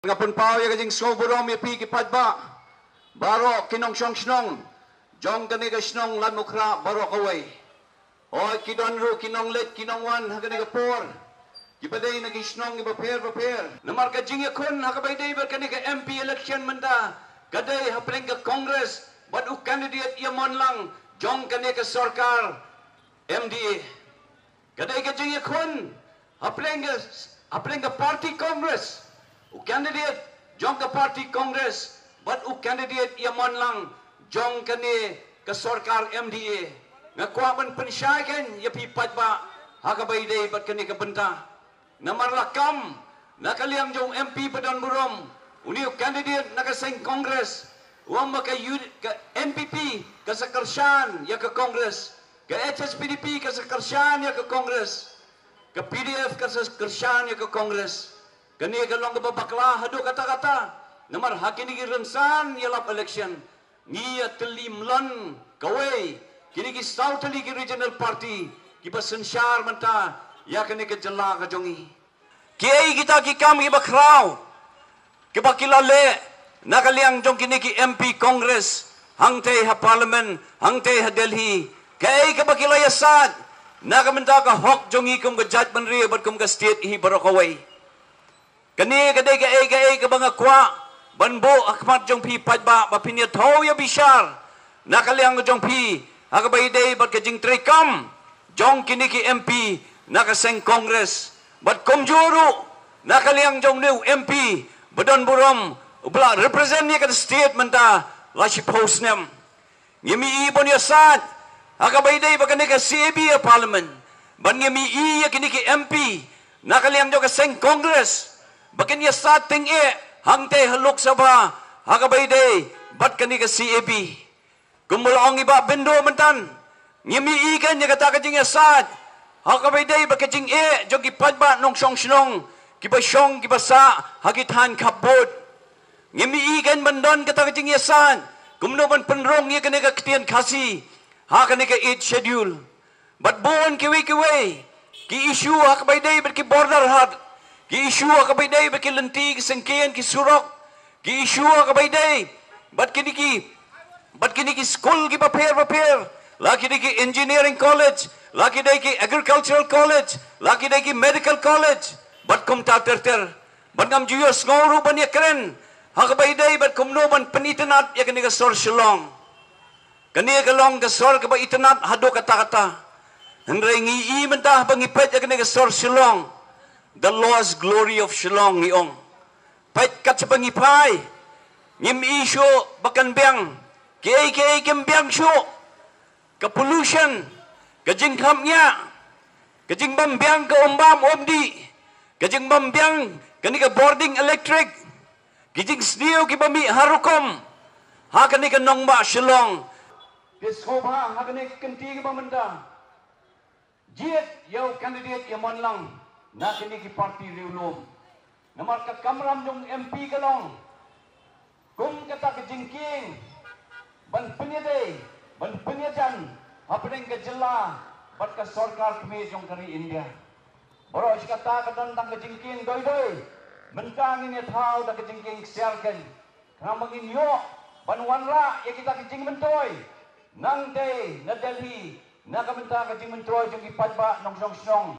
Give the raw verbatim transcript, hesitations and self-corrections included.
Nga pynpaw ïa ka jingsngewburom ïa phi ki paidbah baroh, ki nongshong shnong jong kane ka shnong Laitumkhrah baroh kawei. Hooid, ki don ruh ki nongleit ki nongwan ha kane ka por, kiba dei na ki shnong kiba pher bapher. Namar ka jingïakhun ha kaba ïadei bad kane ka M P election mynta ka dei hapdeng ka Congress bad u candidate ïamon lang jong kane ka sorkar M D A. Ka dei ka jingïakhun hapdeng ka, hapdeng ka party Congress, u candidate jong ka party Congress bad u candidate ïamon lang jong kane ka sorkar M D A. Nga kwah ban pynshai kein ïa phi paidbah ha kaba ïadei bad kane ka bynta. Namar la kam na ka liang jong u M P ba don burom, une u candidate na ka seng Congress u ong ba ka U-, ka N P P ka sa kyrshan ïa ka Congress, ka H S P D P ka sa kyrshan ïa ka Congress, ka P D F ka sa kyrshan ïa ka Congress. Kane ka long kaba bakla haduh katta katta. Namar ha kine ki rynsan ïalap election ngi ïa tylli mlien kawei kine ki saw tylli ki regional party kiba synshar mynta ïa kane ka jylla ka jong ngi. Kiei kita ki kam kiba khraw kiba ki la leh na ka liang jong kine ki M P Congress hangtei ha Parliament, hangtei ha Delhi? Kaei kaba ki la ïasaid na ka bynta ka hok jong ngi kum ka jaitbynriew bad kum ka state hi baroh kawei? Kane ka dei kaei kaei kaba nga kwah ban buh ha khmat jong phi paidbah ba phin ïa thew ïa bishar na ka liang jong phi ha kaba ïadei bad ka jingtreikam jong kine ki M P na ka seng Congress bad kumjuh ruh na ka liang jong une u M P ba don burom uba la represent ïa ka state mynta la shiphew snem. Ngim i ban ïasaid ha kaba ïadei bad kane ka C A B ha Parliament, bad ngim i ïa kine ki M P na ka liang jong ka seng Congress ba kin ïasaid tyngeh hangtei ha Lok Sabha ha kaba ïadei bad kane ka C A B. Kumba la ong i Bah Bindo mynta, ngim i kein ïa kata ka jingïasaid ha kaba ïadei bad ka jingeh jong ki paidbah nongshong shnong kiba shong kiba sah ha ki thaiñ khapbud. Ngim i kein ban don kata ka jingïasaid kumno ban pynrung ïa kane ka ktien Khasi ha kane ka Eighth Schedule. Bad bun kiwei kiwei ki issue ha kaba ïadei bad ki border hat, ki issue ha kaba ïadei bad ki lynti ki syngkien ki surok, ki issue ha kaba ïadei bad kine ki, bad kine ki skul kiba pher bapher, la ki dei ki engineering college, la ki dei ki agricultural college, la ki dei ki medical college bad kumta ter ter. Bad ngam ju ïohsngew ruh ban ïakren ha kaba ïadei bad kumno ban pynitynnad ïa kane ka sor Shillong. Kane ka long ka sor kaba itynnad haduh katta katta. Hynrei ngi i mynta ba ngi peit ïa kane ka sor Shillong, the lost glory of Shillong ngi ong. Peit kat shaba ngi phai, ngim i shuh ba kan biang. Kiei kiei kim biang shuh. Ka pollution, ka jingkhapngiah, ka jingbym biang ka umbam umdih, ka jingbym biang kane ka bording electric, ki jingsniew kiba mih har rukom ha kane ka nongbah Shillong. Te sngewbha ha kane ka kynti kaba mynta jied ïa u candidate ïamon lang na kine ki party riewlum. Namar ka kamram jong M P ka long kum kata ka jingkieng ban pynïadei, ban pynïajan hapdeng ka jylla bad ka sorkar khmih jong ka ri India. Baroh shi katta ka don tang ka jingkieng doi doi. Mynta ngin ïa thaw da ka jingkieng ksiar kein, khnang ba ngin ïoh ban wanrah ïa kita ki jingmyntoi nangtei na Delhi na ka bynta ka jingmyntoi jong ki paidbah nongshong shnong.